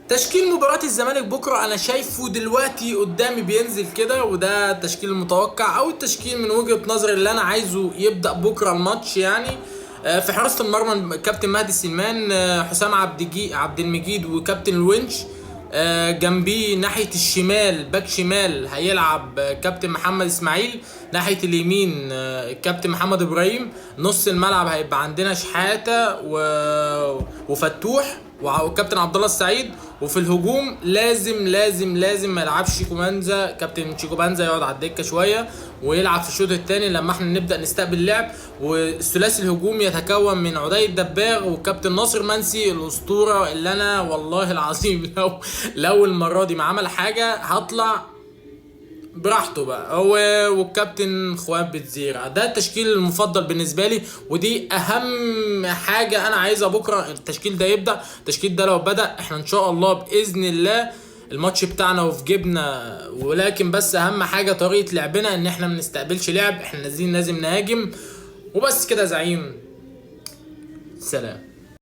تشكيل مباراة الزمالك بكرة أنا شايفه دلوقتي قدامي بينزل كده، وده التشكيل المتوقع أو التشكيل من وجهة نظري اللي أنا عايزه يبدأ بكرة الماتش يعني. في حراسة المرمى كابتن مهدي سليمان، حسام عبد المجيد وكابتن الونش. جنبيه ناحية الشمال باك شمال هيلعب كابتن محمد اسماعيل، ناحية اليمين كابتن محمد ابراهيم. نص الملعب هيبقى عندنا شحاتة وفتوح وكابتن عبد الله السعيد. وفي الهجوم لازم لازم لازم ما يلعبش شيكو بانزا، كابتن شيكو بانزا يقعد على الدكة شوية ويلعب في الشوط الثاني لما احنا نبدا نستقبل لعب. والثلاثي الهجوم يتكون من عدي الدباغ وكابتن ناصر منسي الاسطورة اللي انا والله العظيم لو المرة دي ما عمل حاجة هطلع براحته بقى، هو والكابتن خوان بتزيرع. ده التشكيل المفضل بالنسبة لي، ودي اهم حاجة انا عايزها بكره، التشكيل ده يبدا. التشكيل ده لو بدا احنا ان شاء الله باذن الله الماتش بتاعنا وفي جبنا، ولكن بس اهم حاجة طريقه لعبنا ان احنا ما نستقبلش لعب، احنا نازلين لازم نهاجم وبس كده يا زعيم. سلام.